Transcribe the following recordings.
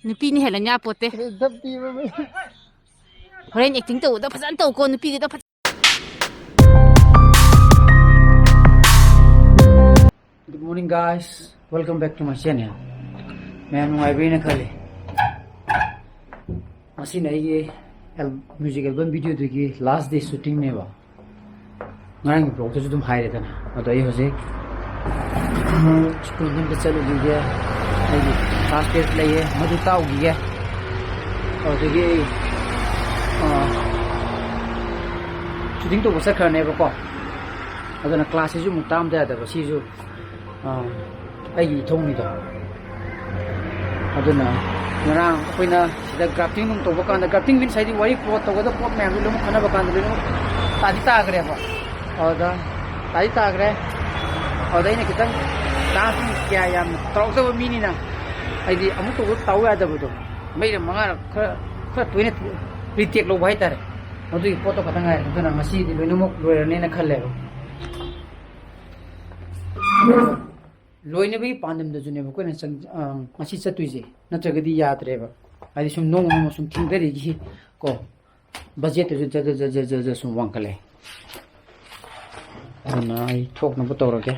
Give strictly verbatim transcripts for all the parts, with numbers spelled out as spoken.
ꯅꯨꯄꯤꯅ ꯍꯦꯜꯂ ꯌꯥꯄꯣꯠꯇꯦ꯫ ꯗꯞ ꯄꯤꯕ ꯃꯤ꯫ ꯍꯣꯔꯦꯟ ꯑꯦꯛꯇꯤꯡ ꯇꯧꯕꯗ ꯐꯖꯅ ꯇꯧꯀꯣ, ꯅꯨꯄꯤꯒꯤꯗ ꯐꯖ- Good morning, guys. Welcome back to my channel. ꯃꯌꯥꯝ ꯅꯨꯡꯉꯥꯏꯕꯤꯔꯤꯅ ꯈꯜꯂꯤ꯫ ꯃꯁꯤꯅ ꯑꯩꯒꯤ ꯑꯦꯜ-, ꯃ꯭ꯌꯨꯖꯤꯛ ꯑꯦꯜꯕꯝ ꯚꯤꯗꯤꯑꯣꯗꯨꯒꯤ ꯂꯥꯁ ꯗꯦ ꯁꯨꯇꯤꯡꯅꯦꯕ꯫ ꯉꯔꯥꯡꯒꯤ ꯕ꯭ꯂꯣꯛꯇꯁꯨ ꯑꯗꯨꯝ ꯍꯥꯏꯔꯦꯗꯅ꯫ ꯑꯗꯣ ꯑꯩ ꯍꯧꯖꯤꯛ ꯁ꯭ꯀꯨꯜ ꯌꯨꯝꯗ ꯆꯠꯂꯨꯈꯤꯒꯦ꯫ ꯑꯩꯒꯤ ꯀ꯭ꯂꯥꯁ ꯇꯦꯁ ꯂꯩꯌꯦ, ꯃꯗꯨ ꯇꯥꯛꯎꯈꯤꯒꯦ꯫ ꯑꯗꯨꯗꯒꯤ ꯑꯩ, ꯑ, ꯁꯨꯇꯤꯡ ꯇꯧꯕ ꯆꯠꯈ꯭ꯔꯅꯦꯕꯀꯣ꯫ ꯑꯗꯨꯅ ꯀ꯭ꯂꯥꯁꯁꯤꯁꯨ ꯑꯃꯨꯛ ꯇꯥꯛꯑꯝꯗ ꯌꯥꯗꯕ꯫ ꯁꯤꯁꯨ ꯑꯥ, ꯑꯩꯒꯤ ꯏꯊꯧꯅꯤꯗꯣ꯫ ꯑꯗꯨꯅ ꯉꯔꯥꯡ ꯑꯩꯈꯣꯏꯅ ꯁꯤꯗ ꯒ꯭ꯔꯥꯐꯇꯤꯡ ꯅꯨꯡ ꯇꯧꯕ ꯀꯥꯟꯗ, ꯒ꯭ꯔꯥꯐꯇꯤꯡ ꯃꯤꯟꯁ ꯍꯥꯏꯗꯤ ꯋꯥꯔꯤ ꯄ꯭ꯂꯣꯠ ꯇꯧꯒꯗꯕ ꯄꯣꯠ ꯃꯌꯥꯝꯗꯨ ꯂꯣꯏꯅꯃꯛ ꯈꯟꯅꯕ ꯀꯥꯟꯗ ꯂꯣꯏꯅꯃꯛ ꯇꯥꯗꯤ ꯇꯥꯈ꯭ꯔꯦꯕ꯫ ꯑꯗꯨꯗ ꯇꯥꯗꯤ ꯇꯥꯈ꯭ꯔꯦ꯫ ꯑꯗꯨꯗ ꯑꯩꯅ ꯈꯤꯇꯪ ꯗꯥꯟꯁ ꯀꯌꯥ ꯌꯥꯝꯅ ꯇꯧꯔꯛꯇꯕ ꯃꯤꯅꯤꯅ, ꯍꯥꯏꯗꯤ ꯑꯃꯨꯛ ꯇꯧꯕ ꯇꯧ ꯌꯥꯗꯕꯗꯣ, ꯃꯩꯔ ꯃꯉꯥꯔꯛ ꯈꯔ, ꯈꯔ ꯇꯣꯏꯅ ꯔꯤꯇꯦꯛ ꯂꯧꯕ ꯍꯥꯏꯇꯥꯔꯦ꯫ ꯃꯗꯨꯒꯤ ꯄꯣꯠꯇꯣ ꯈꯛꯇꯪ ꯉꯥꯏꯔꯦ꯫ ꯑꯗꯨꯅ ꯉꯁꯤꯗꯤ ꯂꯣꯏꯅꯃꯛ ꯂꯣꯏꯔꯅꯦꯅ ꯈꯜꯂꯦꯕ꯫ ꯂꯣꯏꯅꯕꯒꯤ ꯄꯥꯟꯗꯝꯗꯁꯨꯅꯦꯕ ꯑꯩꯈꯣꯏꯅ ꯆꯪ-, ꯑ, ꯉꯁꯤ ꯆꯠꯇꯣꯏꯁꯦ, ꯅꯠꯇ꯭ꯔꯒꯗꯤ ꯌꯥꯗ꯭ꯔꯦꯕ꯫ ꯍꯥꯏꯗꯤ ꯁꯨꯝ ꯅꯣꯡꯃ ꯅꯣꯡꯃ ꯁꯨꯝ ꯊꯦꯡꯊꯔꯛꯏꯁꯤ ꯀꯣ, ꯕꯖꯦꯠꯇꯁꯨ ꯖ ꯖ ꯖ ꯖ ꯖ ꯁꯨꯝ ꯋꯥꯡꯈꯠꯂꯛꯑꯦ꯫ ꯑꯗꯨꯅ ꯑꯩ ꯊꯣꯛꯅꯕ ꯇꯧꯔꯒꯦ꯫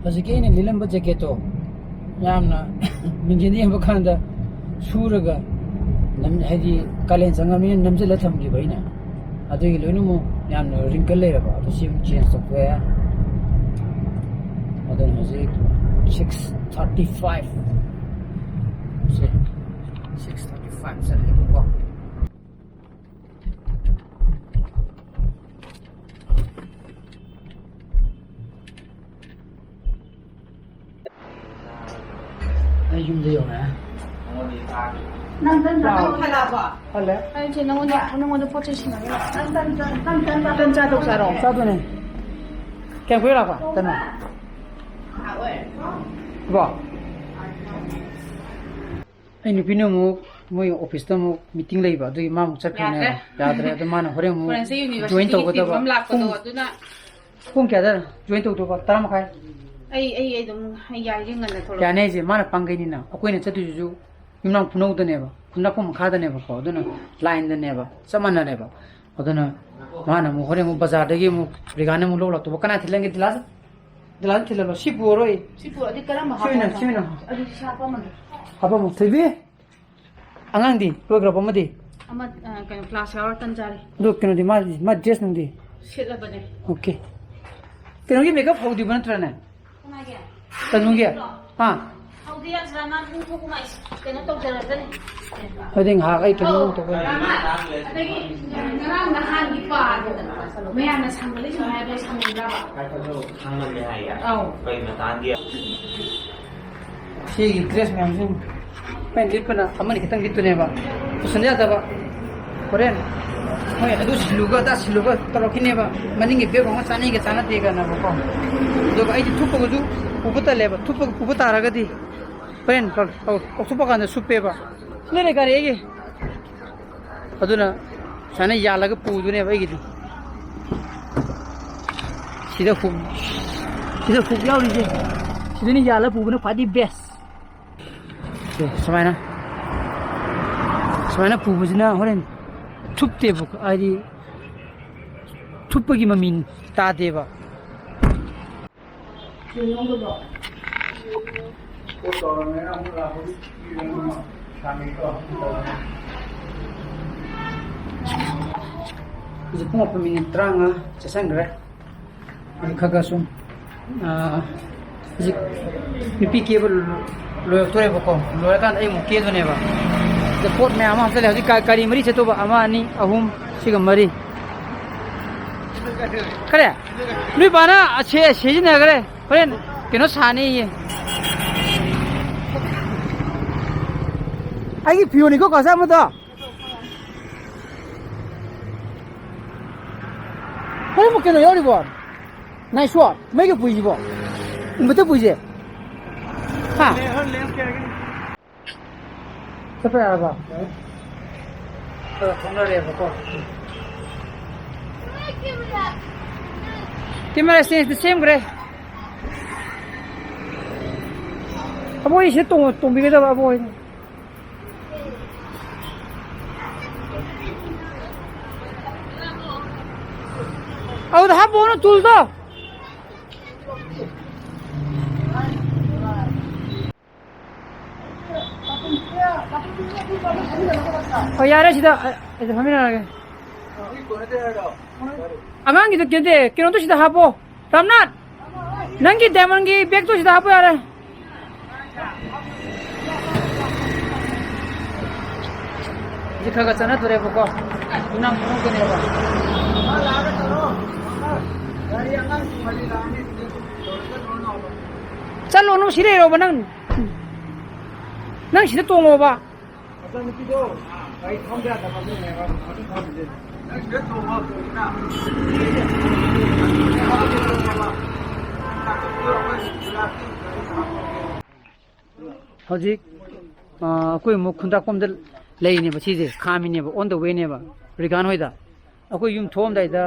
ꯍꯧꯖꯤꯛꯀꯤ ꯑꯩꯅ ꯂꯤꯠꯂꯝꯕ ꯖꯦꯀꯦꯠꯇꯣ ꯌꯥꯝꯅ ꯃꯤꯡꯁꯦꯜꯗ ꯌꯦꯡꯕ ꯀꯥꯟꯗ ꯁꯨꯔꯒ ꯅꯝ-, ꯍꯥꯏꯗꯤ ꯀꯥꯂꯦꯟ ꯆꯪꯉꯕꯅꯤꯅ ꯅꯝꯁꯤꯜꯂ ꯊꯝꯈꯤꯕ ꯑꯩꯅ꯫ ꯑꯗꯨꯒꯤ ꯂꯣꯏꯅꯃꯛ ꯌꯥꯝꯅ wrinkle ꯂꯩꯔꯕ꯫ ꯑꯗꯨ ꯁꯤ ꯑꯃꯨꯛ change ꯇꯧꯊꯣꯛꯑꯦ꯫ ꯑꯗꯨꯅ ꯍꯧꯖꯤꯛ six thirty five, ꯁꯦ, six thirty five ꯆꯠꯂꯦꯕꯀꯣ꯫ ꯑꯩ ꯌꯨꯝꯗ ꯌꯧꯔꯦ꯫ ꯅꯪ ꯇꯟ ꯆꯥꯗꯧ ꯍꯜꯂꯛꯑꯕꯣ? ꯍꯜꯂꯦ꯫ ꯑꯩꯁꯦ ꯅꯪꯉꯣꯟꯗ, ꯅꯪꯉꯣꯟꯗ ꯄꯣꯠ ꯆꯩ ꯁꯤꯟꯅꯕ ꯂꯥꯛꯄ꯫ ꯅꯪ ꯇꯟ ꯆꯥ-, ꯅꯪ ꯇꯟ ꯆꯥ-, ꯇꯟ ꯆꯥꯗꯧ ꯆꯥꯔꯣ? ꯆꯥꯗꯣꯏꯅꯦ꯫ ꯀꯌꯥꯝ ꯀꯨꯏꯔꯦ ꯂꯥꯛꯄ? ꯇꯟꯅ? ꯏꯕꯣ? ꯑꯩ ꯅꯨꯄꯤꯅ ꯑꯃꯨꯛ ꯃꯣꯏ ꯑꯣꯐꯤꯁꯇ ꯑꯃꯨꯛ ꯃꯤꯇꯤꯡ ꯂꯩꯕ, ꯑꯗꯨꯒꯤ ꯃꯥ ꯑꯃꯨꯛ ꯆꯠꯈ꯭ꯔꯅꯦꯕ꯫ ꯌꯥꯗ꯭ꯔꯦ꯫ ꯌꯥꯗ꯭ꯔꯦ꯫ ꯑꯗꯨ ꯃꯥꯅ ꯍꯣꯔꯦꯟ ꯑꯃꯨꯛ ꯐꯣꯔꯦꯟꯁꯤꯛ ꯖꯣꯏꯟ ꯌꯨꯅꯤꯚꯔꯁꯤꯇꯤꯒꯤ ꯇꯧꯒꯗꯕ꯫ ꯇꯤꯝ ꯑꯃ ꯂꯥꯛꯄꯗꯣ, ꯄꯨꯡ, ꯑꯗꯨꯅ ꯄꯨꯡ ꯀꯌꯥꯗ ꯖꯣꯏꯟ ꯇꯧꯗꯧꯕ? ꯇꯔꯥ ꯃꯈꯥꯏ? ꯑꯩ, ꯑꯩ, ꯑꯩ ꯑꯗꯨꯝ, ꯑꯩ ꯌꯥꯔꯤꯈꯩ ꯉꯟꯅ ꯊꯣꯛꯂꯛꯀꯦ꯫ ꯌꯥꯅꯤ ꯍꯥꯏꯁꯦ, ꯃꯥꯅ ꯄꯥꯡꯒꯩꯅꯤꯅ꯫ ꯑꯩꯈꯣꯏꯅ ꯆꯠꯇꯣꯏꯁꯤꯁꯨ ꯌꯨꯝꯅꯥꯝ ꯈꯨꯅꯧꯗꯅꯦꯕ, ꯈꯨꯟꯗ꯭ꯔꯥꯛꯄꯝ ꯃꯈꯥꯗꯅꯦꯕꯀꯣ꯫ ꯑꯗꯨꯅ ꯂꯥꯏꯟꯗꯅꯦꯕ, ꯆꯞ ꯃꯥꯟꯅꯔꯦꯕ꯫ ꯑꯗꯨꯅ ꯃꯥꯅ ꯑꯃꯨꯛ ꯍꯣꯔꯦꯟ ꯑꯃꯨꯛ ꯕꯖꯥꯔꯗꯒꯤ ꯑꯃꯨꯛ ꯔꯤꯒꯥꯅ ꯑꯃꯨꯛ ꯂꯧ ꯂꯥꯛꯇꯧꯕ꯫ ꯀꯅꯥ ꯊꯤꯜꯍꯟꯒꯦ? ꯗꯤꯂꯥꯟ, ꯗꯤꯂꯥꯟ ꯊꯤꯜꯍꯜꯂꯣ꯫ ꯁꯤ ꯄꯨꯔꯔꯣꯏ꯫ ꯁꯤ ꯄꯨꯔꯛꯑꯗꯤ ꯀꯔꯝꯕ ꯁꯤ ꯑꯣꯏꯅ, ꯍꯥꯞꯄ? ꯁꯤ ꯑꯣꯏꯅ꯫ ꯑꯗꯨꯗꯤ ꯁꯤ ꯍꯥꯞꯄꯝꯃꯒꯦ꯫ ꯍꯥꯞꯄꯝꯃꯣ꯫ ꯊꯣꯏꯕꯤ, ꯑꯉꯥꯡꯗꯤ ꯂꯣꯏꯈ꯭ꯔꯕ ꯑꯃꯗꯤ? ꯑꯃ, ꯑ, ꯀꯩꯅꯣ, ꯀ꯭ꯂꯥꯁ ꯌꯥꯎꯔ ꯇꯟꯖꯥꯔꯤ꯫ ꯑꯗꯣ ꯀꯩꯅꯣꯗꯤ, ꯃꯥ, ꯃꯥ ꯗ꯭ꯔꯦꯁ ꯅꯨꯡꯗꯤ? ꯁꯦꯠꯂꯕꯅꯦ꯫ ꯑꯣꯀꯦ꯫ ꯀꯩꯅꯣꯒꯤ ꯃꯦꯀꯞ ꯍꯧꯗ꯭ꯔꯤꯕ ꯅꯠꯇ꯭ꯔꯅꯦ? ꯀꯅꯥꯒꯤ? ꯇꯅꯨꯒꯤ? ꯑꯥ꯫ ꯍꯧꯗꯤ ꯌꯥꯗ꯭ꯔꯥ? ꯃꯥ ꯄꯨꯡ ꯊꯣꯛꯄ ꯃꯥꯏ ꯀꯩꯅꯣ ꯇꯧꯖꯔꯛꯀꯅꯤ꯫ ꯑꯗꯨꯗꯤ ꯉꯥꯏꯍꯥꯛ ꯑꯩ ꯀꯩꯅꯣ ꯑꯧ꯫ ꯇꯧꯒꯦ꯫ ꯑꯗꯒꯤ ꯉꯔꯥꯡ ꯅꯍꯥꯟꯒꯤ ꯄꯥꯗꯣ ꯃꯌꯥꯝꯅ ꯁꯪꯕꯗꯤ ꯁꯨꯝ ꯍꯥꯏꯕꯗꯣ ꯁꯪꯕ꯭ꯔꯕ? ꯁꯪꯉꯝꯃꯦ ꯍꯥꯏꯌꯦ꯫ ꯑꯧ꯫ ꯀꯩ ꯃꯇꯥꯡꯒꯤ? ꯁꯤꯒꯤ ꯗ꯭ꯔꯦꯁ ꯃꯌꯥꯝꯁꯤ ꯑꯩꯅ ꯂꯤꯠꯄꯅ ꯑꯃꯅꯤ ꯈꯤꯇꯪ ꯂꯤꯠꯄꯅꯦꯕ꯫ ꯄꯨꯁꯟ ꯌꯥꯗꯕ꯫ ꯍꯣꯔꯦꯟ ꯃꯣꯏ ꯑꯗꯨ ꯁꯤꯜꯂꯨꯒ ꯑꯗꯥ ꯁꯤꯜꯂꯨꯒ ꯇꯧꯔꯛꯈꯤꯅꯦꯕ꯫ ꯃꯅꯤꯡꯒꯤ ꯕꯦꯒ ꯑꯃ ꯆꯥꯅꯩꯒ ꯆꯥꯅꯗꯦꯒꯅꯕꯀꯣ꯫ ꯑꯗꯨꯒ ꯑꯩꯗꯤ ꯊꯨꯞꯄꯒꯁꯨ ꯄꯨꯕ ꯇꯜꯂꯦꯕ꯫ ꯊꯨꯞꯄꯒ ꯄꯨꯕ ꯇꯥꯔꯒꯗꯤ ꯍꯣꯔꯦꯟ ꯂꯧ-, ꯂꯧ-, ꯂꯧꯊꯣꯛꯄ ꯀꯥꯟꯗ ꯁꯨꯞꯄꯦꯕ꯫ ꯂꯩꯔꯦ ꯒꯥꯔꯤ ꯑꯩꯒꯤ꯫ ꯑꯗꯨꯅ ꯁꯨꯃꯥꯏꯅ ꯌꯥꯜꯂꯒ ꯄꯨꯗꯣꯏꯅꯦꯕ ꯑꯩꯒꯤꯗꯤ꯫ ꯁꯤꯗ ꯍꯨꯛ, ꯁꯤꯗ ꯍꯨꯛ ꯌꯥꯎꯔꯤꯁꯦ꯫ ꯁꯤꯗꯅ ꯌꯥꯜꯂꯒ ꯄꯨꯕꯅ ꯈ꯭ꯋꯥꯏꯗꯒꯤ ꯕꯦꯁ꯫ ꯁꯦ, ꯁꯨꯃꯥꯏꯅ, ꯁꯨꯃꯥꯏꯅ ꯄꯨꯕꯁꯤꯅ ꯍꯣꯔꯦꯟ ꯊꯨꯞꯇꯦꯕ, ꯍꯥꯏꯗꯤ ꯊꯨꯞꯄꯒꯤ ꯃꯃꯤ ꯇꯥꯗꯦꯕ꯫ ꯍꯧꯖꯤꯛ ꯄꯨꯡ ꯃꯥꯄꯟ ꯃꯤꯅꯤꯠ ꯇꯔꯥꯃꯉꯥ ꯆꯠꯁꯟꯈ꯭ꯔꯦ꯫ ꯑꯗꯨ ꯈꯔ ꯈꯔ ꯁꯨꯝ, ꯑꯥ, ꯍꯧꯖꯤꯛ ꯅꯨꯄꯤ ꯀꯦꯕ ꯂꯣꯏꯔꯛꯇꯣꯔꯦꯕꯀꯣ꯫ ꯂꯣꯏꯔꯀꯥꯟꯗ ꯑꯩ ꯑꯃꯨꯛ ꯀꯦꯗꯣꯏꯅꯦꯕ꯫ ꯑꯗ ꯄꯣꯠ ꯃꯌꯥꯝ ꯑꯃ ꯍꯥꯞꯆꯜꯂꯦ꯫ ꯍꯧꯖꯤꯛ ꯒꯥ-, ꯒꯥꯔꯤ ꯃꯔꯤ ꯆꯠꯇꯧꯕ, ꯑꯃ, ꯑꯅꯤ, ꯑꯍꯨꯝ, ꯁꯤꯒ ꯃꯔꯤ꯫ ꯀꯔꯤ? ꯅꯣꯏ ꯕꯥꯅ ꯑꯁꯦ-, ꯁꯤꯖꯤꯟꯅꯈ꯭ꯔꯦ꯫ ꯍꯣꯔꯦꯟ ꯀꯩꯅꯣ ꯁꯥꯅꯤꯌꯦ꯫ ꯑꯩꯒꯤ ꯐꯤꯔꯣꯟꯅꯤꯀꯣ ꯀꯥ ꯁꯥꯃꯗꯣ꯫ ꯍꯣꯏ, ꯑꯃꯨꯛ ꯀꯩꯅꯣ ꯌꯥꯎꯔꯤꯕꯣ? ꯅꯥꯏꯁ ꯋꯥꯠ, ꯃꯩꯒ ꯄꯨꯏꯁꯤꯕꯣ? ꯏꯟꯚꯔꯇꯔ ꯄꯨꯏꯁꯦ? ꯍꯥ? ꯆꯠꯄ ꯌꯥꯔꯕ? ꯈꯔ ꯊꯣꯛꯅꯔꯦꯕꯀꯣ꯫ ꯀꯦꯃꯦꯔꯥ ꯁ꯭ꯇꯦꯟꯁꯇꯤ ꯁꯦꯝꯈ꯭ꯔꯦ꯫ ꯑꯕꯣꯏ ꯁꯤꯗ ꯇꯣꯡ-, ꯇꯣꯡꯕꯤꯒꯗꯕ ꯑꯕꯣꯏ꯫ ꯑꯗꯨꯗ ꯍꯥꯞꯄꯛꯑꯣꯅ ꯇꯨꯜꯗꯣ꯫ ꯑꯣ, ꯌꯥꯔꯦ, ꯁꯤꯗ, ꯑ, ꯑ, ꯐꯝꯃꯤꯟꯅꯔꯒꯦ꯫ ꯑꯉꯥꯡꯒꯤꯗꯣ ꯀꯩꯅꯣꯗ, ꯀꯩꯅꯣꯗꯣ ꯁꯤꯗ ꯍꯥꯞꯄꯣ꯫ ꯔꯥꯝꯅꯥꯊ, ꯅꯪꯒꯤ ꯗꯥꯏꯃꯟꯒꯤ ꯕꯦꯒꯇꯣ ꯁꯤꯗ ꯍꯥꯞꯄꯣ ꯌꯥꯔꯦ꯫ ꯁꯤ ꯈꯔ ꯈꯔ ꯆꯠꯅꯗꯣꯔꯦꯕꯀꯣ꯫ ꯌꯨꯝꯅꯥꯝ ꯈꯨꯗꯤꯡꯃꯛꯇꯅꯦꯕ꯫ ꯆꯠꯂꯣ, ꯅꯪ ꯁꯤ ꯂꯩꯔꯣꯕ ꯅꯪ꯫ ꯅꯪ ꯁꯤꯗ ꯇꯣꯡꯉꯣꯕ꯫ ꯍꯧꯖꯤꯛ, ꯑ, ꯑꯩꯈꯣꯏ ꯑꯃꯨꯛ ꯈꯨꯟꯗ꯭ꯔꯥꯛꯄꯝꯗ ꯂꯩꯔꯤꯅꯦꯕ, ꯁꯤꯁꯦ ꯈꯥꯝꯃꯤꯅꯦꯕ, on the way ꯅꯦꯕ, ꯔꯤꯒꯥꯟ ꯍꯣꯏꯗ꯫ ꯑꯩꯈꯣꯏ ꯌꯨꯝ ꯊꯣꯛꯑꯝꯗꯥꯏꯗ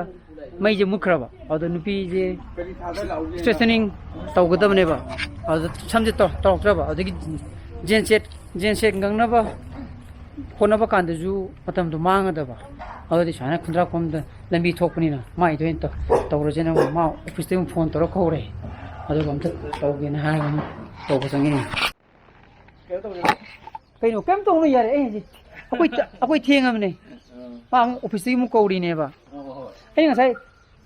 ꯃꯩꯁꯦ ꯃꯨꯠꯈ꯭ꯔꯕ, ꯑꯗꯨꯗ ꯅꯨꯄꯤꯁꯦ strengthening ꯇꯧꯒꯗꯕꯅꯦꯕ, ꯑꯗꯨꯗ ꯁꯝꯁꯦ ꯇꯧ-, ꯇꯧꯔꯛꯇ꯭ꯔꯕ, ꯑꯗꯨꯗꯒꯤ ꯖꯦꯟꯁꯦꯠ, ꯖꯦꯟꯁꯦꯠ ꯉꯪꯅꯕ ꯍꯣꯠꯅꯕ ꯀꯥꯟꯗꯁꯨ ꯃꯇꯝꯗꯣ ꯃꯥꯡꯒꯗꯕ꯫ ꯑꯗꯨꯗꯤ ꯁꯨꯃꯥꯏꯅ ꯈꯨꯟꯗ꯭ꯔꯥꯛꯄꯝꯗ ꯂꯝꯕꯤ ꯊꯣꯛꯄꯅꯤꯅ ꯃꯥꯏꯗ ꯑꯣꯏꯅ ꯇꯧ-, ꯇꯧꯔꯁꯦꯅ ꯑꯃꯨꯛ ꯃꯥ ꯑꯣꯐꯤꯁꯇꯒꯤ ꯑꯃꯨꯛ ꯐꯣꯟ ꯇꯧꯔ ꯀꯧꯔꯦ꯫ ꯑꯗꯨꯒ ꯑꯝꯇ ꯇꯧꯒꯦꯅ ꯍꯥꯏꯔꯒ ꯑꯃꯨꯛ ꯇꯧꯕ ꯆꯪꯉꯤꯅꯦ꯫ ꯀꯩꯅꯣ ꯇꯧꯔꯤꯅꯣ? ꯀꯩꯅꯣ? ꯀꯩꯝ ꯇꯧꯅꯨ, ꯌꯥꯔꯦ꯫ ꯑꯩ ꯍꯧꯖꯤꯛ, ꯑꯩꯈꯣꯏ ꯆ-, ꯑꯩꯈꯣꯏ ꯊꯦꯡꯉꯕꯅꯦ꯫ ꯑꯥ꯫ ꯃꯥ ꯑꯃꯨꯛ ꯑꯣꯐꯤꯁꯇꯒꯤ ꯑꯃꯨꯛ ꯀꯧꯔꯤꯅꯦꯕ꯫ ꯍꯣꯏ, ꯍꯣꯏ, ꯍꯣꯏ꯫ ꯑꯩꯅ ꯉꯁꯥꯏ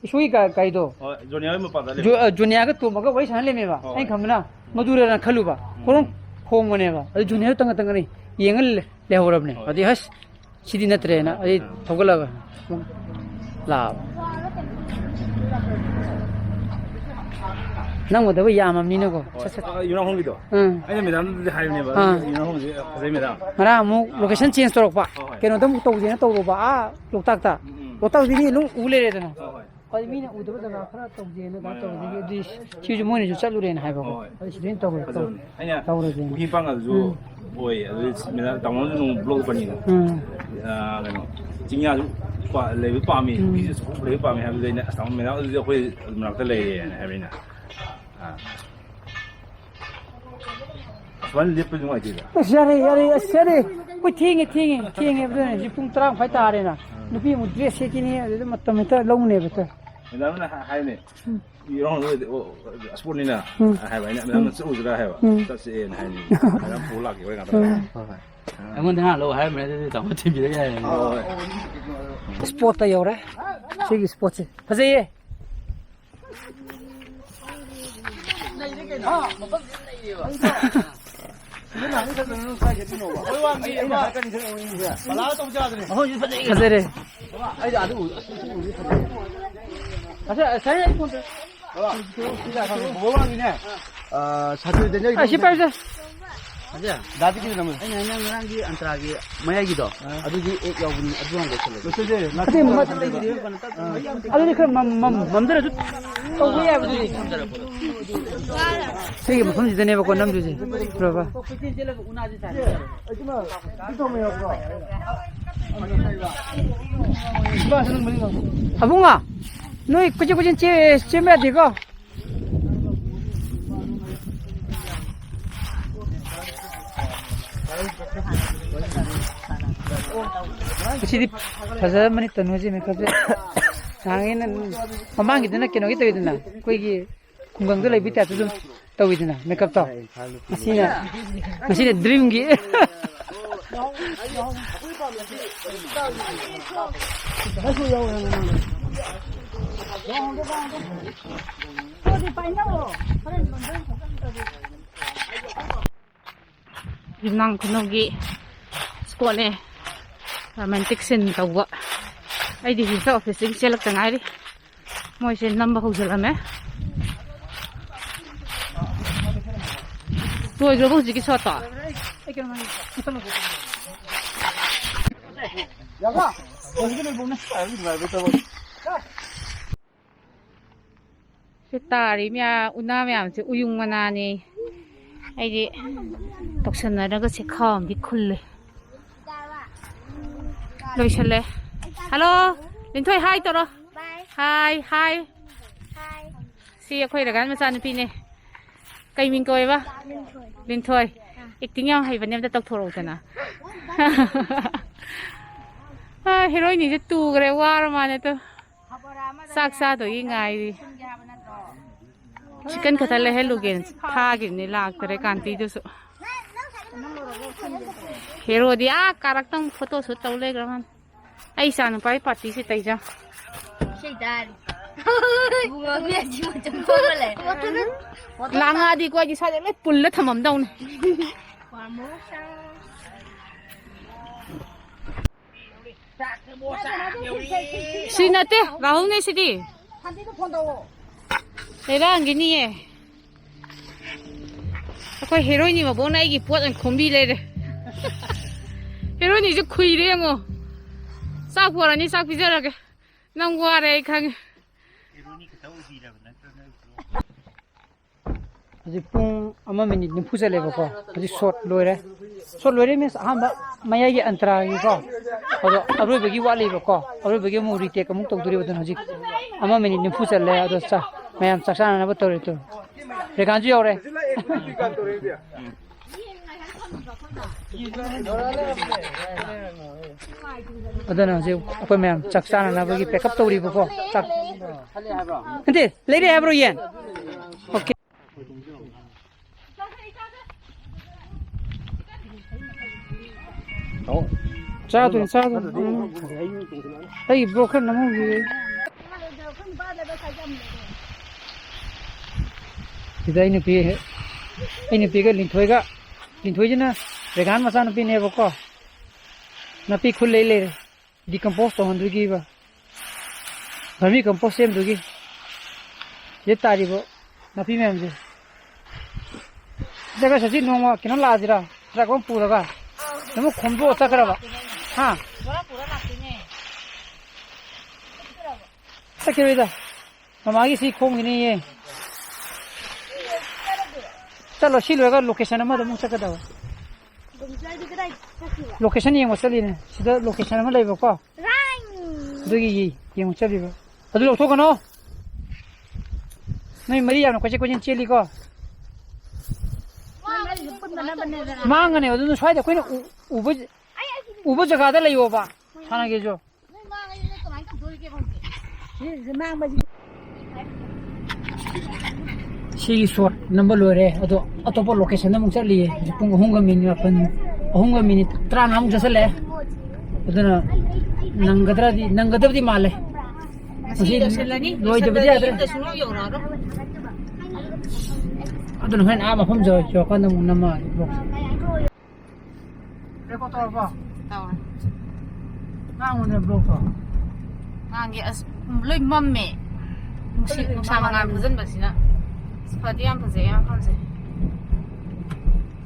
ꯏꯁꯣꯔꯒꯤ ꯒꯥ-, ꯒꯥꯔꯤꯗꯣ ꯍꯣꯏ, ꯖꯣꯅꯤꯌꯥ ꯍꯣꯏ ꯃꯄꯥꯗ ꯖꯣ-, ꯂꯩꯕ꯫ ꯑ, ꯖꯣꯅꯤꯌꯥꯒ ꯇꯣꯝꯕꯒ ꯋꯥꯔꯤ ꯁꯥꯟꯅ ꯂꯩꯔꯝꯃꯦꯕ꯫ ꯍꯣꯏ, ꯑꯩꯅ ꯍꯣꯏ꯫ ꯈꯟꯕꯅ ꯎꯝ꯫ ꯃꯗꯨꯔꯅ ꯈꯜꯂꯨꯕ꯫ ꯎꯝ, ꯈꯣꯡ ꯎꯝ꯫ ꯈꯣꯡꯕꯅꯦꯕ꯫ ꯑꯗꯨ ꯖꯣꯅꯤꯌꯥꯗꯣ ꯇꯪꯒ ꯇꯪꯒꯅꯤ ꯌꯦꯡꯉ ꯂꯩ-, ꯂꯩꯍꯧꯔꯕꯅꯦ꯫ ꯍꯣꯏ꯫ ꯑꯗꯨꯗꯤ ꯍꯁ, ꯁꯤꯗꯤ ꯅꯠꯇ꯭ꯔꯦꯅ ꯑꯩ ꯊꯧꯒꯠꯂꯒ ꯂꯥꯛꯑꯕ꯫ ꯅꯪꯒꯗꯕ ꯌꯥꯝꯃꯕꯅꯤꯅꯀꯣ꯫ ꯍꯣꯏ꯫ ꯁꯠ ꯁꯠ꯫ ꯑꯥ, ꯌꯨꯝꯅꯥꯝ ꯍꯣꯝꯒꯤꯗꯣ? ꯎꯝ꯫ ꯑꯩꯅ ꯃꯦꯗꯥꯝꯗꯗꯤ ꯍꯥꯏꯕꯅꯦꯕ, ꯑꯥ꯫ ꯌꯨꯝꯅꯥꯝ ꯍꯣꯝꯁꯦ ꯐꯖꯩ, ꯃꯦꯗꯥꯝ꯫ ꯉꯔꯥꯡ ꯑꯃꯨꯛ location change ꯇꯧꯔꯛꯄ꯫ ꯍꯣꯏ, ꯍꯣꯏ꯫ ꯀꯩꯅꯣꯗ ꯑꯃꯨꯛ ꯇꯧꯁꯦꯅ ꯇꯧꯔꯨꯕ, ꯑꯥ, ꯂꯣꯛꯇꯥꯛꯇ꯫ ꯎꯝ, ꯎꯝ꯫ ꯂꯣꯛꯇꯥꯛꯇꯗꯤ ꯃꯤ ꯑꯗꯨꯝ ꯎ ꯂꯩꯔꯦꯗꯅ꯫ ꯍꯣꯏ, ꯍꯣꯏ꯫ ꯍꯣꯏ, ꯃꯤꯅ ꯎꯗꯕ ꯖꯒꯥ ꯈꯔ ꯇꯧꯁꯦꯅ ꯀꯩꯅꯣ ꯇꯧꯕꯗꯒꯤ, ꯑꯗꯨꯏ ꯁꯤꯁꯨ ꯃꯣꯏꯅꯁꯨ ꯆꯠꯂꯨꯔꯦꯅ ꯍꯥꯏꯕꯀꯣ꯫ ꯍꯣꯏ꯫ ꯑꯗꯨ ꯁꯤꯗ ꯑꯣꯏꯅ ꯇꯧꯔꯦ, ꯐꯖꯕꯅꯦ꯫ ꯑꯩꯅ ꯇꯧꯔꯒꯦꯅ꯫ ꯄꯨꯈ꯭ꯔꯤ ꯃꯄꯥꯟꯒꯁꯨ ꯎꯝ꯫ ꯑꯣꯏ꯫ ꯑꯗꯨꯗꯤ ꯃꯦꯗꯥꯝ, ꯇꯥꯃꯣꯅꯁꯨ ꯅꯣꯡ vlog ꯄꯅꯤꯅ꯫ ꯎꯝ꯫ ꯑꯥ, ꯀꯩꯅꯣ, ꯆꯤꯡꯌꯥꯁꯨ ꯄꯥ-, ꯂꯩꯕ ꯄꯥꯝꯃꯤ, ꯎꯝ꯫ ꯄꯨꯈ꯭ꯔꯤꯁꯨ ꯑꯆꯧꯕ ꯂꯩꯕ ꯄꯥꯝꯃꯤ ꯍꯥꯏꯕꯗꯨꯗ ꯑꯩꯅ, "ꯑꯁ, ꯇꯥꯃꯣ, ꯃꯦꯗꯥꯝ, ꯑꯗꯨꯗꯤ ꯑꯩꯈꯣꯏ ꯃꯅꯥꯛꯇ ꯂꯩꯔꯦꯅ" ꯍꯥꯏꯕ ꯑꯩꯅ꯫ ꯑꯥ꯫ ꯑꯁꯨꯃꯥꯏꯅ ꯂꯦꯞꯄꯗꯤ ꯅꯨꯡꯉꯥꯏꯇꯦꯗ꯫ ꯑꯁ, ꯌꯥꯔꯦ, ꯌꯥꯔꯦ, ꯑꯁ, ꯌꯥꯔꯦ꯫ ꯑꯩꯈꯣꯏ ꯊꯦꯡꯉꯦ, ꯊꯦꯡꯉꯦ, ꯊꯦꯡꯉꯦ ꯍꯥꯏꯕꯗꯨꯅ ꯍꯧꯖꯤꯛ ꯄꯨꯡ ꯇꯔꯥ ꯃꯈꯥꯏ ꯇꯥꯔꯦꯅ꯫ ꯎꯝ꯫ ꯅꯨꯄꯤ ꯑꯃꯨꯛ dress ꯁꯦꯠꯈꯤꯅꯤ, ꯑꯗꯨꯗ ꯃꯇꯝ ꯍꯦꯛꯇ ꯂꯧꯅꯦꯕ ꯍꯦꯛꯇ꯫ ꯃꯦꯗꯥꯝꯅ ꯍꯥ-, ꯍꯥꯏꯅꯦ, ꯎꯝ꯫ ꯏꯔꯥꯡ ꯂꯣꯏꯔꯗꯤ, ꯑꯣ, ꯏꯁꯄꯣꯔꯠꯅꯤꯅ ꯎꯝ꯫ ꯍꯥꯏꯕ ꯑꯩꯅ, "ꯃꯦꯗꯥꯝꯅ ꯎꯝ꯫ ꯆꯠꯂꯨꯁꯤꯔꯥ?" ꯍꯥꯏꯕ꯫ ꯎꯝ꯫ "ꯆꯠꯁꯦꯅ" ꯍꯥꯏꯅꯤ꯫ ꯃꯦꯗꯥꯝ ꯄꯨꯔ ꯂꯥꯛꯀꯦ, ꯍꯣꯔꯦꯟ ꯉꯥꯛꯇꯪ ꯎꯝ꯫ ꯂꯩꯔꯒ꯫ ꯍꯣꯏ, ꯍꯣꯏ꯫ ꯑꯩꯉꯣꯟꯗ ꯍꯥꯟꯅ ꯂꯧ ꯍꯥꯏꯔꯝꯕꯅꯦ, ꯑꯗꯨꯗꯤ ꯇꯥꯃꯣ ꯊꯤꯟꯕꯤꯔꯒꯦ ꯍꯥꯏꯔꯦ꯫ ꯍꯣꯏ, ꯍꯣꯏ꯫ ꯏꯁꯄꯣꯔꯠꯇ ꯌꯧꯔꯦ꯫ ꯁꯤꯒꯤ ꯏꯁꯄꯣꯔꯠꯁꯦ ꯐꯖꯩꯌꯦ꯫ ꯐꯖꯔꯦ꯫ ꯑꯁ, ꯁꯥꯇꯨ ꯗꯦꯅꯤꯌꯦꯜꯒꯤ ꯑꯁꯤ ꯄꯥꯏꯁꯦ꯫ ꯗꯥꯗꯤ ꯀꯤꯂꯣ ꯑꯃ꯫ ꯑꯩꯅ ꯍꯥꯏꯅ ꯉꯔꯥꯡꯒꯤ ꯑꯟꯇ꯭ꯔꯥꯒꯤ ꯃꯌꯥꯏꯒꯤꯗꯣ, ꯑꯗꯨꯗꯤ ꯑꯦꯛ ꯌꯥꯎꯕꯅꯤ, ꯑꯗꯨ ꯍꯥꯟꯅ ꯂꯣꯏꯁꯜꯂꯣ꯫ ꯂꯣꯏꯁꯜꯂꯦ꯫ ꯑꯗꯨꯗꯤ ꯃ-, ꯑꯗꯨꯗꯤ ꯈꯔ ꯃꯝ-, ꯃꯝ-, ꯃꯝꯖꯔꯁꯨ ꯇꯧꯕ ꯌꯥꯏꯕꯗꯨꯗꯤ꯫ ꯁꯤꯒꯤ ꯃꯐꯝꯁꯤꯗꯅꯦꯕꯀꯣ ꯅꯝꯗꯣꯏꯁꯦ꯫ ꯄꯨꯔꯥ ꯕꯥ꯫ ꯑꯕꯨꯡꯉꯣ, ꯅꯣꯏ ꯀꯣꯏꯆꯦꯟ ꯀꯣꯏꯆꯦꯟ ꯆꯦ-, ꯆꯦꯟꯕ ꯌꯥꯗꯦꯀꯣ꯫ ꯉꯁꯤꯗꯤ ꯐꯖꯔꯝꯃꯅꯤ ꯇꯅꯨꯁꯤ makeupꯁꯦ꯫ ꯅꯍꯥꯟꯉꯩꯅ ꯃꯃꯥꯡꯒꯤꯗꯨꯅ ꯀꯩꯅꯣꯒꯤ ꯇꯧꯋꯤꯗꯅ, ꯑꯩꯈꯣꯏꯒꯤ ꯈꯨꯡꯒꯪꯗ ꯂꯩꯕꯒꯤ typeꯇ ꯑꯗꯨꯝ ꯇꯧꯋꯤꯗꯅ makeupꯇꯣ꯫ ꯉꯁꯤꯅ, ꯉꯁꯤꯅ dreamꯒꯤ꯫ ꯌꯨꯝꯅꯥꯝ ꯈꯨꯅꯧꯒꯤ spotꯅꯦ꯫ Romantic scene ꯇꯧꯕ꯫ ꯑꯩꯗꯤ ꯍꯧꯖꯤꯛꯇ officeꯇꯒꯤ ꯆꯦꯜꯂꯛꯇ ꯉꯥꯏꯔꯤ꯫ ꯃꯣꯏꯁꯦ ꯅꯝꯕ ꯍꯧꯖꯤꯜꯂꯝꯃꯦ꯫ ꯂꯣꯏꯈ꯭ꯔꯕꯣ ꯍꯧꯖꯤꯛꯀꯤ shotꯇꯣ? ꯌꯥꯕ? ꯍꯧꯖꯤꯛꯀꯤ ꯂꯣꯏꯕꯧꯅꯦ꯫ ꯁꯤ ꯇꯥꯔꯤ ꯃꯌꯥꯝ, ꯎꯅꯥ ꯃꯌꯥꯝꯁꯦ ꯎꯌꯨꯡ ꯃꯅꯥꯅꯦ꯫ ꯑꯩꯗꯤ ꯇꯧꯁꯟꯅꯔꯒ ꯆꯦꯈꯥꯎ ꯑꯃꯗꯤ ꯈꯨꯜꯂꯦ꯫ ꯂꯣꯏꯁꯜꯂꯦ꯫ ꯍꯜꯂꯣ, ꯂꯤꯟꯊꯣꯏ, ꯍꯥꯏ ꯇꯧꯔꯣ꯫ ꯍꯥꯏ, ꯍꯥꯏ꯫ ꯁꯤ ꯑꯩꯈꯣꯏ ꯔꯒꯥꯟ ꯃꯆꯥꯅꯨꯄꯤꯅꯦ꯫ ꯀꯩ ꯃꯤꯡ ꯀꯧꯋꯦꯕ? ꯂꯤꯟꯊꯣꯏ꯫ ꯑꯦꯛꯇꯤꯡ ꯌꯥꯝ ꯍꯩꯕꯅꯦ, ꯑꯝꯇ ꯇꯧꯊꯣꯔꯛꯎꯗꯅ꯫ ꯑ, ꯍꯦꯔꯣꯏꯅꯤꯁꯦ ꯇꯨꯈ꯭ꯔꯦ, ꯋꯥꯔ ꯃꯥꯅꯦ ꯇꯨ꯫ ꯆꯥꯛ ꯆꯥꯗꯣꯏꯒꯤ ꯉꯥꯏꯔꯤ꯫ ꯆꯤꯛꯀꯟ ꯈꯛꯇ ꯂꯩꯍꯜꯂꯨꯒꯦꯅ ꯐꯥꯈꯤꯕꯅꯤ, ꯂꯥꯛꯇꯔꯦ ꯀꯥꯟꯇꯤꯗꯨꯁꯨ꯫ ꯍꯦꯔꯣꯗꯤ ꯑꯥ ꯀꯥꯔꯛꯇ ꯑꯃꯨꯛ ꯐꯣꯇꯣ ꯁꯨꯠ ꯇꯧ ꯂꯩꯈ꯭ꯔ ꯃꯥꯜꯂꯦ꯫ ꯑꯩ ꯏꯆꯥ ꯅꯨꯄꯥꯒꯤ ꯄꯥꯔꯇꯤꯁꯤ ꯇꯩꯖ꯫ ꯏꯁꯩ ꯇꯥꯔꯤ꯫ ꯏꯕꯨꯡꯉꯣ, ꯃꯤ ꯑꯁꯤ ꯃꯇꯝ ꯊꯣꯛꯑ ꯂꯩ꯫ ꯂꯥꯡꯉꯛꯑꯗꯤꯀꯣ ꯑꯩꯗꯤ ꯁ꯭ꯋꯥꯏꯗ ꯂꯣꯏ ꯄꯨꯜꯂ ꯊꯝꯃꯝꯗꯧꯅꯤ꯫ ꯁꯤ ꯅꯠꯇꯦ, ꯔꯥꯍꯨꯜꯅꯦ ꯁꯤꯗꯤ꯫ ꯂꯩꯔꯥꯡꯒꯤꯅꯤꯌꯦ꯫ ꯑꯩꯈꯣꯏ ꯍꯦꯔꯣꯏꯅꯤ ꯃꯕꯣꯛꯅ ꯑꯩꯒꯤ ꯄꯣꯠ ꯑꯣꯏꯅ ꯈꯣꯝꯕꯤ ꯂꯩꯔꯦ꯫ ꯍꯦꯔꯣꯏꯅꯤꯁꯦ ꯈꯨꯏꯔꯦ ꯌꯦꯡꯉꯣ꯫ ꯆꯥꯛ ꯄꯣꯔꯛꯑꯅꯤ, ꯆꯥꯛ ꯄꯤꯖꯔꯒꯦ꯫ ꯅꯪ ꯋꯥꯔꯦ ꯑꯩ ꯈꯪꯉꯦ꯫ ꯍꯧꯖꯤꯛ ꯄꯨꯡ ꯑꯃ ꯃꯤꯅꯤꯠ ꯅꯤꯐꯨ ꯆꯠꯂꯦꯕꯀꯣ꯫ ꯍꯧꯖꯤꯛ ꯁꯣꯠ ꯂꯣꯏꯔꯦ꯫ ꯁꯣꯠ ꯂꯣꯏꯔꯦ ꯃꯤꯟꯁ ꯑꯍꯥꯟꯕ ꯃꯌꯥꯏꯒꯤ ꯑꯟꯇ꯭ꯔꯥꯒꯤꯀꯣ꯫ ꯑꯗꯣ ꯑꯔꯣꯏꯕꯒꯤ ꯋꯥꯠꯂꯤꯕꯀꯣ꯫ ꯑꯔꯣꯏꯕꯒꯤ ꯑꯃꯨꯛ ꯔꯤꯇꯦꯛ ꯑꯃꯨꯛ ꯇꯧꯗꯣꯔꯤꯕ꯫ ꯑꯗꯨꯅ ꯍꯧꯖꯤꯛ ꯑꯃ ꯃꯤꯅꯤꯠ ꯅꯤꯐꯨ ꯆꯠꯂꯦ꯫ ꯑꯗꯣ ꯆꯥ-, ꯃꯌꯥꯝ ꯆꯥꯛ ꯆꯥꯅꯅꯕ ꯇꯧꯔꯦ ꯇꯨ꯫ ꯔꯦꯒꯥꯟꯁꯨ ꯌꯧꯔꯦ꯫ ꯑꯗꯨꯅ ꯍꯧꯖꯤꯛ ꯑꯩꯈꯣꯏ ꯃꯌꯥꯝ ꯆꯥꯛ ꯆꯥꯅꯅꯕꯒꯤ ꯄꯦꯛ ꯑꯞ ꯇꯧꯔꯤꯕꯀꯣ꯫ ꯆꯥꯛ, ꯅꯠꯇꯦ, ꯂꯩꯔꯦ ꯍꯥꯏꯕ꯭ꯔꯣ ꯌꯦꯟ? ꯑꯣꯀꯦ꯫ ꯆꯥꯗꯣꯏꯅꯤ, ꯆꯥꯗꯣꯏꯅꯤ꯫ ꯎꯝ꯫ ꯑꯩꯒꯤ ꯕ꯭ꯔꯣ ꯈꯔ ꯅꯝꯍꯧꯈꯤꯒꯦ꯫ ꯁꯤꯗ ꯑꯩ ꯅꯨꯄꯤ, ꯑꯩ ꯅꯨꯄꯤꯒ ꯂꯤꯟꯊꯣꯏꯒ, ꯂꯤꯟꯊꯣꯏꯁꯤꯅ ꯔꯦꯒꯥꯟ ꯃꯆꯥꯅꯨꯄꯤꯅꯦꯕꯀꯣ꯫ ꯅꯥꯄꯤ ꯈꯨꯜ ꯂꯩ ꯂꯩꯔꯦ꯫ ꯗꯤꯀꯝꯄꯣꯁ ꯇꯧꯍꯟꯗꯣꯏꯒꯤꯕ꯫ ꯚꯔꯃꯤ ꯀꯝꯄꯣꯁ ꯁꯦꯝꯗꯣꯏꯒꯤ꯫ ꯁꯤꯗ ꯇꯥꯔꯤꯕ ꯅꯥꯄꯤ ꯃꯌꯥꯝꯁꯦ꯫ ꯖꯒꯥ ꯁꯁꯤ ꯅꯣꯡꯃ ꯀꯩꯅꯣ ꯂꯥꯛꯑꯁꯤꯔꯥ? ꯇ꯭ꯔꯛ ꯑꯃ ꯄꯨꯔꯒ꯫ ꯑꯃꯨꯛ ꯈꯣꯝꯗꯣꯛꯑ ꯆꯠꯈ꯭ꯔꯕ꯫ ꯍꯥ? ꯕꯣꯔꯥ ꯄꯨꯔ ꯂꯥꯛꯇꯣꯏꯅꯦ꯫ ꯆꯠꯈꯤꯔꯣꯏꯗ꯫ ꯃꯃꯥꯒꯤ ꯁꯤ ꯈꯣꯡꯒꯤꯅꯦꯌꯦ꯫ ꯆꯠꯂꯣ, ꯁꯤ ꯂꯣꯏꯔꯒ location ꯑꯃꯗ ꯑꯃꯨꯛ ꯆꯠꯀꯗꯕ꯫ ꯑꯗꯨꯝ ꯆꯠꯂꯗꯤ ꯀꯗꯥꯏ ꯆꯠꯈꯤꯕ? Location ꯌꯦꯡꯕ ꯆꯠꯂꯤꯅꯦ꯫ ꯁꯤꯗ location ꯑꯃ ꯂꯩꯕꯀꯣ꯫ ꯔꯥꯏ! ꯑꯗꯨꯒꯤ ꯌꯦꯡꯕ ꯆꯠꯂꯤꯕ꯫ ꯑꯗꯨ ꯂꯧꯊꯣꯛꯀꯅꯣ꯫ ꯅꯣꯏ ꯃꯔꯤ ꯌꯥꯝꯅ ꯀꯣꯏꯆꯦꯟ ꯀꯣꯏꯆꯦꯟ ꯆꯦꯜꯂꯤꯀꯣ꯫ ꯃꯥꯡꯒꯅꯤ꯫ ꯑꯗꯨꯅ ꯁ꯭ꯋꯥꯏꯗ ꯑꯩꯈꯣꯏꯅ ꯎ-, ꯎꯕ, ꯎꯕ ꯖꯒꯥꯗ ꯂꯩꯌꯣꯕ꯫ ꯁꯥꯟꯅꯒꯦꯁꯨ꯫ ꯁꯤꯒꯤ shot ꯅꯝꯕ ꯂꯣꯏꯔꯦ, ꯑꯗꯣ ꯑꯇꯣꯞꯄ location ꯑꯃꯨꯛ ꯆꯠꯂꯤꯌꯦ꯫ ꯍꯧꯖꯤꯛ ꯄꯨꯡ ꯑꯍꯨꯝꯒ minute ꯃꯥꯄꯟ, ꯑꯍꯨꯝꯒ minute ꯇꯔꯥꯃꯉꯥꯃꯨꯛ ꯆꯠꯁꯜꯂꯛꯑꯦ꯫ ꯑꯗꯨꯅ ꯅꯪꯒꯗ꯭ꯔꯗꯤ, ꯅꯪꯒꯗꯕꯗꯤ ꯃꯥꯜꯂꯦ꯫ ꯉꯁꯤ ꯂꯣꯏꯁꯤꯜꯂꯅꯤ꯫ ꯂꯣꯏꯗꯕꯗꯤ ꯌꯥꯗ꯭ꯔꯦ꯫ ꯌꯨꯝꯗ ꯁꯨꯡꯌꯧ ꯌꯧꯔꯛꯑꯔꯣꯏ꯫ ꯑꯗꯨꯅ ꯍꯣꯔꯦꯟ ꯑꯥ ꯃꯐꯝ ꯌꯧ-, ꯌꯧꯔꯀꯥꯟꯗ ꯑꯃꯨꯛ ꯅꯝꯃꯛꯑꯒꯦ vlog꯫ Record ꯇꯧꯔꯕꯣ? ꯇꯧꯔꯦ꯫ ꯉꯥꯡꯉꯨꯅꯦ vlog ꯇꯣ꯫ ꯉꯥꯡꯒꯦ꯫ ꯑꯁ, ꯂꯣꯏ ꯃꯝꯃꯦ꯫ ꯅꯨꯡꯁꯤꯠ, ꯅꯨꯡꯁꯥ ꯃꯉꯥꯜ ꯐꯨꯖꯟꯕꯁꯤꯅ꯫ ꯑꯁ, ꯐꯗꯤ ꯌꯥꯝ ꯐꯖꯩ ꯃꯐꯝꯁꯦ꯫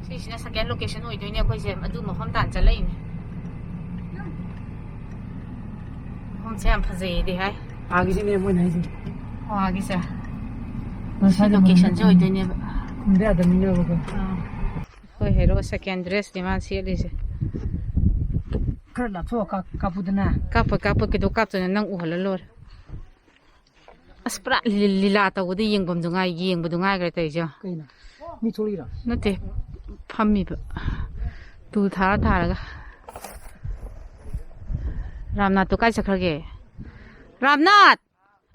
ꯁꯤꯁꯤꯅ second location ꯑꯣꯏꯗꯣꯏꯅꯦ ꯑꯩꯈꯣꯏꯁꯦ꯫ ꯑꯗꯨ ꯃꯐꯝ ꯇꯥꯟ ꯆꯠꯂꯛꯏꯅꯦ꯫ ꯃꯐꯝꯁꯦ ꯌꯥꯝ ꯐꯖꯩꯌꯦꯗꯤ ꯍꯥꯏ꯫ ꯑꯥꯒꯤꯁꯤꯅꯦ ꯃꯣꯏꯅ ꯍꯥꯏꯁꯦ꯫ ꯑꯣ, ꯑꯥꯒꯤꯁꯦ꯫ ꯁꯤ location ꯁꯦ ꯑꯣꯏꯗꯣꯏꯅꯦꯕ꯫ ꯈꯨꯝꯗ ꯌꯥꯗꯕꯅꯤꯅꯕꯀꯣ꯫ ꯑꯥ꯫ ꯑꯩꯈꯣꯏ hero second dress ꯅꯤ ꯃꯥꯅ ꯁꯦꯠꯂꯤꯁꯦ꯫ ꯈꯔ ꯂꯥꯞꯊꯣꯛꯑ ꯀꯥꯞ-, ꯀꯥꯞꯄꯨꯗꯅ꯫ ꯀꯥꯞꯄ, ꯀꯥꯞꯄ, ꯀꯩꯗꯧ ꯀꯥꯞꯇꯣꯏꯅꯣ? ꯅꯪ ꯎꯍꯜꯂ ꯂꯣꯏꯔꯦ꯫ ꯑꯁ, ꯄꯨꯔꯥ ꯂꯤ-, ꯂꯤꯂꯥ ꯇꯧꯕꯗ ꯌꯦꯡꯐꯝꯗꯨ ꯉꯥꯏ, ꯌꯦꯡꯕꯗꯨ ꯉꯥꯏꯈ꯭ꯔꯦ ꯇꯧꯔꯤꯁꯦ꯫ ꯀꯩꯅꯣ? ꯃꯤ ꯊꯣꯛꯂꯛꯏꯔꯣ? ꯅꯠꯇꯦ, ꯐꯝꯃꯤꯕ꯫ ꯇꯨꯜ ꯊꯥꯔ ꯊꯥꯔꯒ꯫ ꯔꯥꯝꯅꯥꯊꯇꯣ ꯀꯥꯏ ꯆꯠꯈ꯭ꯔꯒꯦ? ꯔꯥꯝꯅꯥꯊ!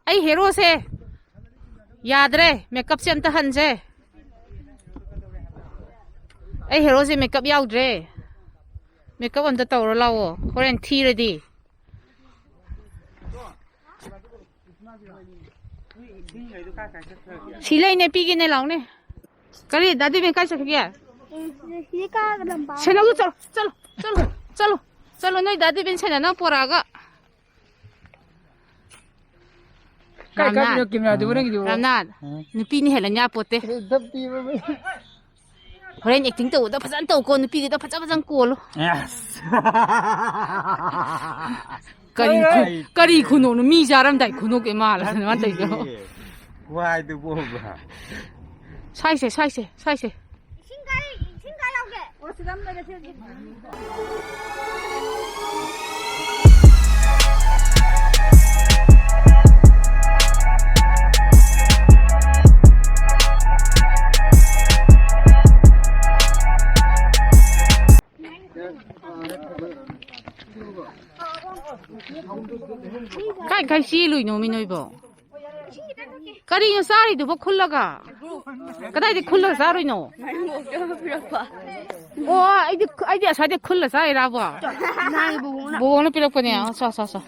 ꯑꯩ hero ꯁꯦ ꯌꯥꯗ꯭ꯔꯦ, makeup ꯁꯦ ꯑꯝꯇ ꯍꯟꯁꯦ꯫ ꯑꯩ hero ꯁꯦ makeup ꯌꯥꯎꯗ꯭ꯔꯦ꯫ Makeup ꯑꯝꯇ ꯇꯧꯔ ꯂꯥꯛꯑꯣ, ꯍꯣꯔꯦꯟ ꯊꯤꯔꯗꯤ꯫ ꯁꯤ ꯂꯩꯅꯦ, ꯄꯤꯒꯦꯅꯦ, ꯂꯥꯎꯅꯦ꯫ ꯀꯔꯤ, ꯗꯥ ꯗꯦꯕꯦꯟ ꯀꯥꯏ ꯆꯠꯈꯤꯒꯦ? ꯁꯤ ꯀꯥꯒꯗꯕ꯫ ꯁꯦꯟꯅꯧꯗ ꯆꯠꯂꯣ, ꯆꯠꯂꯣ, ꯆꯠꯂꯣ, ꯆꯠꯂꯣ, ꯆꯠꯂꯣ, ꯅꯣꯏ ꯗꯥ ꯗꯦꯕꯦꯟ ꯁꯦꯟꯅꯅꯕ ꯄꯣꯔꯛꯑꯒ꯫ ꯀꯥꯏ ꯔꯥꯝꯅꯥꯊ꯫ ꯀꯥꯞꯄꯤꯅꯣ camera ꯗꯨꯕꯨ ꯅꯪꯒꯤꯗꯨꯕꯨ? ꯔꯥꯝꯅꯥꯊ, ꯅꯨꯄꯤꯅ ꯍꯦꯜꯂ ꯌꯥꯄꯣꯠꯇꯦ꯫ ꯑꯗꯨ ꯗꯞ ꯄꯤꯕ ꯃꯤ꯫ ꯍꯣꯔꯦꯟ acting ꯇꯧꯕꯗ ꯐꯖꯅ ꯇꯧꯀꯣ, ꯅꯨꯄꯤꯒꯤꯗ ꯐꯖ ꯐꯖꯅ ꯀꯣꯜꯂꯨ꯫ ꯑꯁ꯫ ꯀꯔꯤ ꯈꯨ-, ꯀꯔꯤ ꯈꯨꯅꯣꯛꯅꯣ? ꯃꯤ ꯆꯥꯔꯝꯗꯥꯏ ꯈꯨꯅꯣꯛꯀꯤ ꯃꯥꯜꯂꯦ ꯃꯥꯅ ꯇꯧꯔꯤꯗꯣ꯫ ꯈ꯭ꯋꯥꯏꯗꯨꯕꯣꯕ꯫ ꯁ꯭ꯋꯥꯏꯁꯦ, ꯁ꯭ꯋꯥꯏꯁꯦ, ꯁ꯭ꯋꯥꯏꯁꯦ꯫ ꯏꯁꯤꯡ ꯀꯥꯏ, ꯏꯁꯤꯡ ꯀꯥꯏ ꯌꯥꯎꯒꯦ? ꯑꯣ, ꯁꯤꯗ ꯑꯃ ꯂꯩꯔꯦ, ꯁꯤ ꯍꯧꯖꯤꯛ꯫ ꯀꯥꯏ ꯀꯥꯏ ꯆꯦꯜꯂꯨꯏꯅꯣ ꯃꯤ ꯅꯣꯏꯕꯣ? ꯀꯔꯤꯅꯣ ꯆꯥꯔꯤꯗꯨꯕꯣ ꯈꯨꯜꯂꯒ? ꯀꯗꯥꯏꯗ ꯈꯨꯜꯂꯒ ꯆꯥꯔꯨꯏꯅꯣ? ꯃꯔꯤꯡ ꯃꯣꯛꯇ ꯄꯤꯔꯛꯄ꯫ ꯑꯣ, ꯑꯩꯗꯤ, ꯑꯩꯗꯤ ꯑꯁ꯭ꯋꯥꯏꯗ ꯈꯨꯜꯂ ꯆꯥꯏꯔꯥꯕꯣ? ꯅꯍꯥꯟꯒꯤ ꯕꯣꯕꯣꯛꯅ꯫ ꯕꯣꯕꯣꯛꯅ ꯄꯤꯔꯛꯄꯅꯦ꯫ ꯑꯣ, ꯆꯥ, ꯆꯥ, ꯆꯥ꯫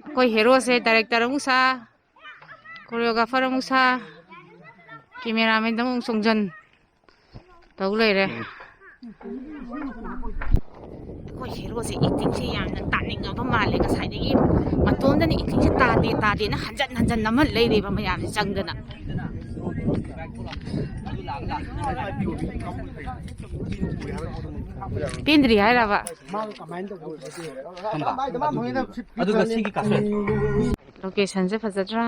ꯑꯩꯈꯣꯏ ꯍꯦꯔꯣꯁꯦ ꯗꯥꯏꯔꯦꯛꯇꯔ ꯑꯃꯨꯛ ꯁꯥ, ꯀꯣꯔꯤꯌꯣꯒ꯭ꯔꯥꯐꯔ ꯑꯃꯨꯛ ꯁꯥ, ꯀꯦꯃꯦꯔꯥꯃꯦꯟꯗ ꯑꯃꯨꯛ ꯆꯣꯡꯖꯟ ꯇꯧ ꯂꯩꯔꯦ꯫ ꯑꯩꯈꯣꯏ ꯍꯦꯔꯣꯁꯦ ꯑꯦꯛꯇꯤꯡꯁꯦ ꯌꯥꯝꯅ ꯇꯥꯅꯤꯡꯉꯕ ꯃꯥꯜꯂꯦ꯫ ꯉꯁꯥꯏꯗꯒꯤ ꯃꯇꯣꯝꯗꯅ ꯑꯦꯛꯇꯤꯡꯁꯦ ꯇꯥꯗꯦ, ꯇꯥꯗꯦꯅ ꯍꯟꯖꯟ ꯍꯟꯖꯟ ꯅꯝꯍꯜ ꯂꯩꯔꯦꯕ ꯃꯌꯥꯝꯁꯦ ꯆꯪꯗꯅ꯫ ꯄꯦꯟꯗ꯭ꯔꯤ ꯍꯥꯏꯔꯕ? ꯑꯗꯨꯒ ꯁꯤꯒꯤ ꯀꯥꯁꯦꯠ꯫ ꯂꯣꯀꯦꯁꯟꯁꯦ ꯐꯖꯗ꯭ꯔꯥ?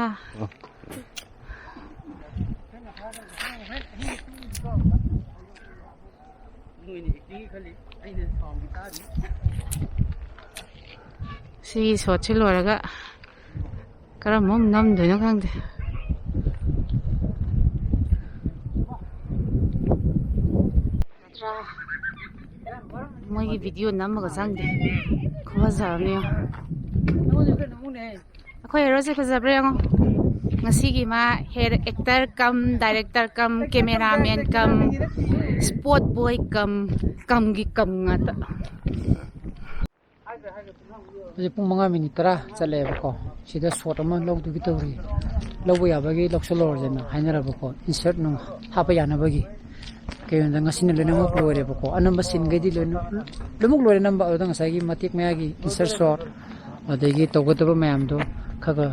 ꯁꯤ ꯁꯣꯠꯁꯤ ꯂꯣꯏꯔꯒ ꯀꯔꯝꯕ ꯑꯃꯨꯛ ꯅꯝꯗꯣꯏꯅꯣ ꯈꯪꯗꯦ꯫ ꯃꯣꯏꯒꯤ ꯚꯤꯗꯤꯑꯣ ꯅꯝꯃꯒ ꯆꯪꯗꯦ꯫ ꯈꯨꯐꯖ ꯑꯃꯅꯦ ꯌꯦꯡꯉꯣ꯫ ꯑꯩꯈꯣꯏ ꯍꯦꯔꯣꯁꯦ ꯐꯖꯕ꯭ꯔꯥ ꯌꯦꯡꯉꯣ꯫ ꯉꯁꯤꯒꯤ ꯃꯥ ꯍꯦꯠ ꯑꯦꯛꯇꯔ ꯀꯝ ꯗꯥꯏꯔꯦꯛꯇꯔ ꯀꯝ ꯀꯦꯃꯦꯔꯥꯃꯦꯟ ꯀꯝ ꯁ꯭ꯄꯣꯠ ꯕꯣꯏ ꯀꯝ ꯀꯝꯒꯤ ꯀꯝ ꯉꯥꯛꯇ꯫ ꯍꯧꯖꯤꯛ ꯄꯨꯡ ꯃꯉꯥ ꯃꯤꯅꯤꯠ ꯇꯔꯥ ꯆꯠꯂꯦꯕꯀꯣ꯫ ꯁꯤꯗ ꯁꯣꯠ ꯑꯃ ꯂꯧꯗꯨꯒꯤ ꯇꯧꯔꯤ꯫ ꯂꯧꯕ ꯌꯥꯕꯒꯤ ꯂꯧꯁꯜꯂꯨꯔꯁꯦꯅ ꯍꯥꯏꯅꯔꯕꯀꯣ, ꯏꯟꯁꯔꯠ ꯅꯨꯡ ꯍꯥꯞꯄ ꯌꯥꯅꯕꯒꯤ꯫ ꯀꯩꯒꯤꯅꯣꯗ ꯉꯁꯤꯅ ꯂꯣꯏꯅꯃꯛ ꯂꯣꯏꯔꯦꯕꯀꯣ, ꯑꯅꯝꯕ ꯁꯤꯟꯈꯩꯗꯤ ꯂꯣꯏꯅ-, ꯂꯣꯏꯅꯃꯛ ꯂꯣꯏꯔꯦ ꯅꯝꯕ꯫ ꯑꯗꯨꯗ ꯉꯁꯥꯏꯒꯤ ꯃꯇꯦꯛ ꯃꯌꯥꯒꯤ ꯏꯟꯁꯔꯠ ꯁꯣꯠ, ꯑꯗꯒꯤ ꯇꯧꯒꯗꯕ ꯃꯌꯥꯝꯗꯣ ꯈꯔ ꯈꯔ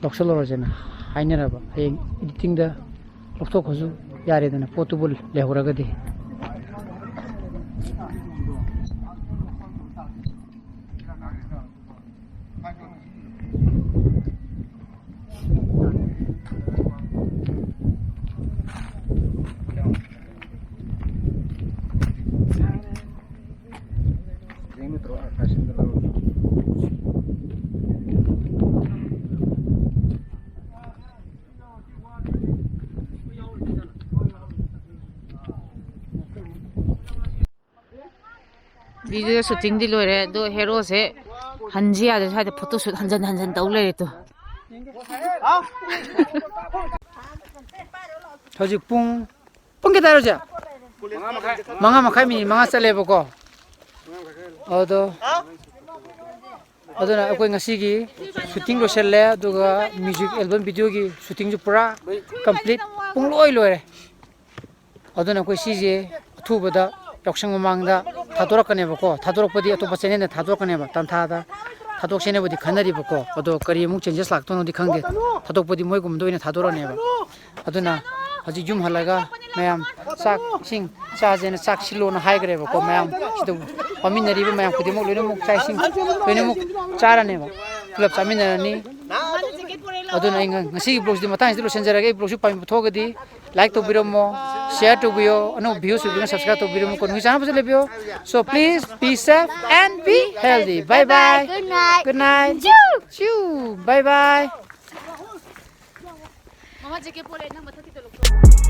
ꯂꯧꯁꯜꯂꯨꯔꯁꯦꯅ ꯍꯥꯏꯅꯔꯕ꯫ ꯍꯌꯦꯡ ꯏꯗꯤꯇꯤꯡꯗ ꯂꯧꯊꯣꯛꯈ꯭ꯔꯁꯨ ꯌꯥꯔꯦꯗꯅ, ꯄꯣꯠꯇꯨꯕꯨ ꯂꯩꯍꯧꯔꯒꯗꯤ꯫ ꯚꯤꯗꯤꯑꯣ ꯁꯨꯇꯤꯡꯗꯤ ꯂꯣꯏꯔꯦ, ꯑꯗꯣ ꯍꯦꯔꯣꯁꯦ ꯍꯟꯁꯤ ꯌꯥꯗ꯭ꯔꯦ, ꯁ꯭ꯋꯥꯏꯗ ꯐꯣꯇꯣ ꯁꯨꯠ ꯍꯟꯖꯟ ꯍꯟꯖꯟ ꯇꯧ ꯂꯩꯔꯦ ꯇꯨ꯫ ꯍꯧꯖꯤꯛ ꯄꯨꯡ, ꯄꯨꯡ ꯀꯌꯥ ꯇꯥꯔꯦ ꯍꯧꯖꯤꯛ? ꯃꯉꯥ ꯃꯈꯥꯏ ꯃꯤꯅꯤꯠ ꯃꯉꯥ ꯆꯠꯂꯦꯕꯀꯣ꯫ ꯑꯗꯣ, ꯑꯗꯨꯅ ꯑꯩꯈꯣꯏ ꯉꯁꯤꯒꯤ ꯁꯨꯇꯤꯡ ꯂꯣꯏꯁꯤꯜꯂꯦ, ꯑꯗꯨꯒ ꯃ꯭ꯌꯨꯖꯤꯛ ꯑꯦꯜꯕꯝ ꯚꯤꯗꯤꯑꯣꯒꯤ ꯁꯨꯇꯤꯡꯁꯨ ꯄꯨꯔꯥ ꯀꯝꯄ꯭ꯂꯤꯠ, ꯄꯨꯡꯂꯣꯏ ꯂꯣꯏꯔꯦ꯫ ꯑꯗꯨꯅ ꯑꯩꯈꯣꯏ ꯁꯤꯁꯦ ꯑꯊꯨꯕꯗ ꯌꯥꯎꯁꯪ ꯃꯃꯥꯡꯗ ꯊꯥꯗꯣꯔꯛꯀꯅꯦꯕꯀꯣ, ꯊꯥꯗꯣꯔꯛꯄꯗꯤ ꯑꯇꯣꯞꯄ ꯆꯦꯅꯦꯜꯗ ꯊꯥꯗꯣꯔꯛꯀꯅꯦꯕ, ꯇꯥꯟꯊꯥꯗ ꯊꯥꯗꯣꯛꯁꯦꯅꯕꯨꯗꯤ ꯈꯟꯅꯔꯤꯕꯀꯣ꯫ ꯑꯗꯣ ꯀꯔꯤ ꯑꯃꯨꯛ ꯆꯦꯟꯖꯦꯁ ꯂꯥꯛꯇꯣꯏꯅꯣꯗꯤ ꯈꯪꯗꯦ, ꯊꯥꯗꯣꯛꯄꯗꯤ ꯃꯣꯏꯒꯨꯝꯕꯗ ꯑꯣꯏꯅ ꯊꯥꯗꯣꯔꯛꯑꯅꯦꯕ꯫ ꯑꯗꯨꯅ ꯍꯧꯖꯤꯛ ꯌꯨꯝ ꯍꯜꯂꯒ ꯃꯌꯥꯝ ꯆꯥꯛ ꯏꯁꯤꯡ ꯆꯥꯁꯦꯅ ꯆꯥꯛ ꯁꯤꯜꯂꯣꯅ ꯍꯥꯏꯈ꯭ꯔꯦꯕꯀꯣ꯫ ꯃꯌꯥꯝ ꯁꯤꯗ ꯋꯥꯃꯤꯟꯅꯔꯤꯕ ꯃꯌꯥꯝ ꯈꯨꯗꯤꯡꯃꯛ ꯂꯣꯏꯅꯃꯛ ꯆꯥꯛ ꯏꯁꯤꯡ ꯂꯣꯏꯅꯃꯛ ꯆꯥꯔꯅꯦꯕ, ꯄꯨꯂꯞ ꯆꯥꯃꯤꯟꯅꯔꯅꯤ꯫ ꯑꯗꯨꯅ ꯑꯩ ꯉ-, ꯉꯁꯤꯒꯤ ꯕ꯭ꯂꯣꯛꯁꯤꯗꯤ ꯃꯇꯥꯡꯁꯤꯗ ꯂꯣꯏꯁꯤꯟꯖꯔꯒꯦ꯫ ꯑꯩ ꯕ꯭ꯂꯣꯛꯁꯤ ꯄꯥꯝꯕꯤꯕ ꯊꯣꯛꯑꯒꯗꯤ ꯂꯥꯏꯛ ꯇꯧꯕꯤꯔꯝꯃꯣ, ꯁꯤꯌꯔ ꯇꯧꯕꯤꯌꯣ, ꯑꯅꯧꯕ ꯚ꯭ꯌꯨꯁ ꯑꯣꯏꯕꯅ ꯁꯕꯁꯀ꯭ꯔꯥꯏꯕ ꯇꯧꯕꯤꯔꯝꯃꯣ꯫ ꯀꯣꯟꯅ ꯆꯥꯅꯕꯁꯨ ꯂꯩꯕꯤꯌꯣ꯫ So please be safe and be healthy. Bye bye. Good night. Good night. Choo. Choo. Bye bye. ꯃꯃꯥ ꯖꯦꯀꯦꯠ ꯄꯣꯔꯦ, ꯅꯪ ꯃꯊꯛꯀꯤꯗꯣ ꯂꯧꯊꯣꯛ꯫